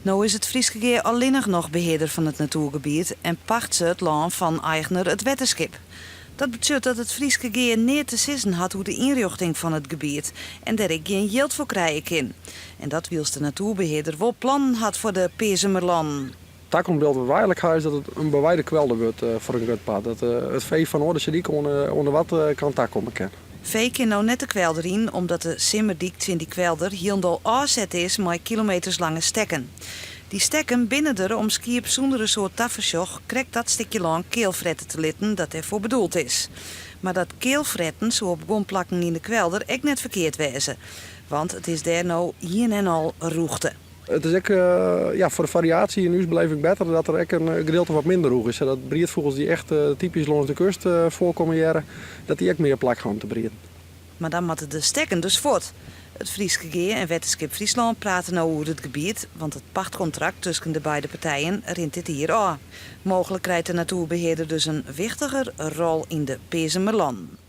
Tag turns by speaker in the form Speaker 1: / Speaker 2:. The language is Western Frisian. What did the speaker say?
Speaker 1: No is it Fryske Gea allinnich noch behearder fan it natoergebiet en pacht se it lân fan eigner it Wetterskip. Dat betsjut dat it Fryske Gea neat te sizzen hat oer de ynrjochting fan it gebiet en dêr ek gjin jild foar krije kin. En dat wylst de natoerbehearder wol plannen hat foar de Peazemerlannen.
Speaker 2: Takomstbyld wat wy eigenlik ha is dat it in beweide kwelder wurdt foar in grut part. Dat it fee fan oare seedyk oan de waadkant ta komme kin.
Speaker 1: Fee kin no net de kwelder yn omdat de simmerdyk tsjin dy kwelder hielendal ôfset is mei kilometers lange stekken. Dy stekken binne der om skiep sûnder in soad tafersjoch krekt dat stikje lân kealfrette te litten dat dêrfoar bedoeld is. Mar dat kealfretten soe op guon plakken yn de kwelder ek net ferkeard wêze, want it is dêr no ien en al rûchte.
Speaker 2: It is ek ja, foar de fariaasje yn ús beleving better dat der ek in gedeelte wat minder rûch is, sadat briedfûgels dy't echt typysk lâns de kust foarkomme hearre, dat dy ek mear plak ha om te brieden.
Speaker 1: Mar dan moatte de stekken dus fuort. It Fryske Gea en Wetterskip Fryslân prate no oer it gebiet, want it pachtkontrakt tusken de beide partijen rint dit jier ôf. Mooglik krijt de natoerbehearder dus in wichtiger rol yn de Peazemerlannen.